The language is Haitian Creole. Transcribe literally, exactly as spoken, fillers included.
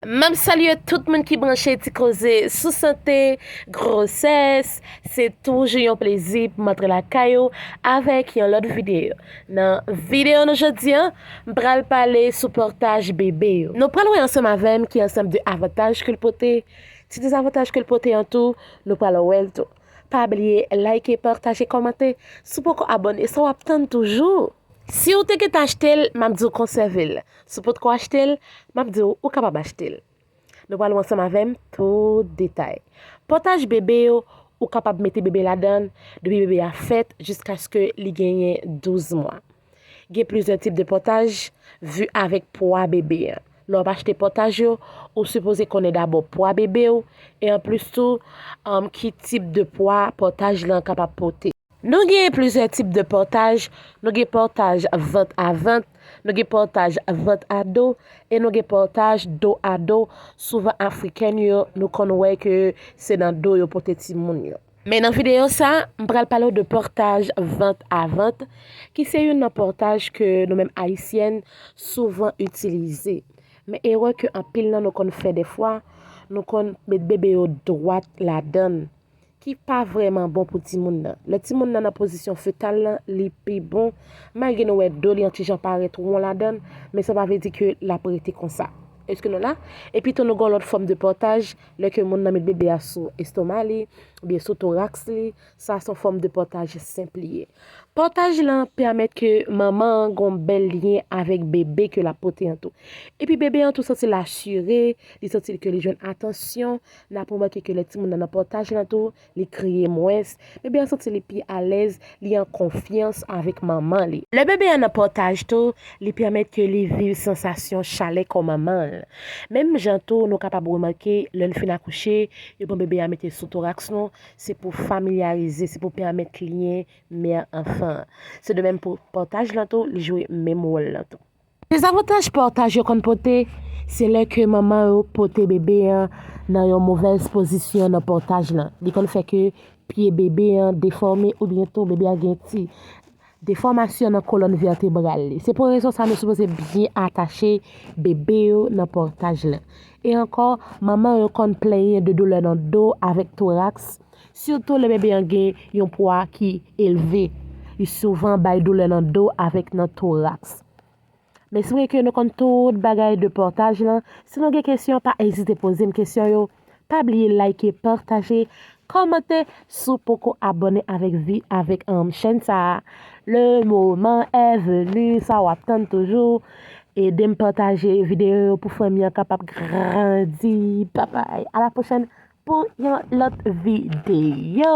M ap salye tout moun ki branche Ti Koze sou sante, gwosès. Se toujou yon plezi pou m antre lakay ou avèk yon lòt videyo. Nan videyo nou jodi a, m pral pale sou pòtaj bebe yo. Nou pral wè ansanm avè m ki ansanm de avantaj ke l pote, ti dezavantaj ke l pote an tou, nou pral wè l tou. Pa bliye like, pataje, kòmante. Si w poko abòne, sa w ap tann toujou? Si w te gentan achte l, m ap di w konsève l. Si w potko achte l, m ap di w ou kapab achte l. Nou pral wè ansanm avè m tout detay. Pòtaj bebe yo, ou kapab mete bebe ladan l depi bebe a fèt jiskaske li genyen douz mwa. Gen plizyè tip de pòtaj, vi avèk pwa bebe a. Lè w ap achte pòtaj yo, ou sipoze konnen dabò pwa bebe w, e anplis tou, um, ki tip de pwa pòtaj lan kapab pote. Nou gen plizyè tip de pòtaj. Nou gen pòtaj vant a vant, nou gen pòtaj vant a do, e nou gen pòtaj do a do. Souvan Afriken yo, nou konn wè ke se nan do yo pote timoun yo. Men nan videyo sa, m pral pale w de pòtaj vant a vant, ki se youn nan pòtaj ke nou menm Ayisyèn souvan itilize. Men erè ke anpil nan nou konn fè dèfwa, nou konn met bebe yo dwat ladan l, ki pa vrèman bon pou timoun nan. Lè timoun nan nan pozisyon fetal lan, li pi bon, malgre nou wè do li yon ti jan parèt won ladan l, men sa pa vle di ke l ap rete konsa. Èske nou la? Epi tou nou gen yon lòt fòm de pòtaj, lè ke moun nan met bebe a sou estoma li, oubyen sou toraks li, sa se yon fòm de pòtaj senp li ye. Pòtaj lan pèmèt ke manman an gen yon bèl lyen avèk bebe ke l ap pote an tou. Epi bebe an tou santi l asire, li santi ke li jwenn atansyon. N ap remake ke lè timoun nan nan pòtaj lan tou, li kriye mwens. Bebe an santi li pi alèz, li an konfyans avèk manman li. Lè bebe an nan pòtaj tou, li pèmèt ke li viv sansasyon chalè kò manman l. Menm jan tou, nou kapab remake, lè n fin akouche, yo pran bebe a mete sou toraks nou, se pou familyarize, se pou pèmèt lyen mè anfan an. Se de menm pou pòtaj lan tou, li jwe menm wòl lan tou. Dezavantaj pòtaj yo konn pote, se lè ke manman yo pote bebe an nan yon movèz pozisyon nan pòtaj lan. Li konn fè ke pye bebe an defòme oubyen tou bebe a gen ti defòmasyon nan kolòn vètebral li. Se pou rezon sa nou sipoze byen atache bebe yo nan pòtaj lan. E ankò, manman yo konn plenyen de doulè nan do avèk toraks, sitou lè bebe an gen yon pwa ki elve. Li souvan bay doulè nan do avèk nan toraks. M espere ke nou konn tout bagay de pòtaj lan. Si nou gen kesyon, pa ezite poze m kesyon yo. Pa bliye like, pataje, kòmante. Si w poko abòne avèk vi avèk um, chèn sa a, le moment est venu, sa w ap tann toujou. Ede m pataje videyo yo pou fanmi an kapab grandi. Babay, a la pwochèn pou yon lòt videyo.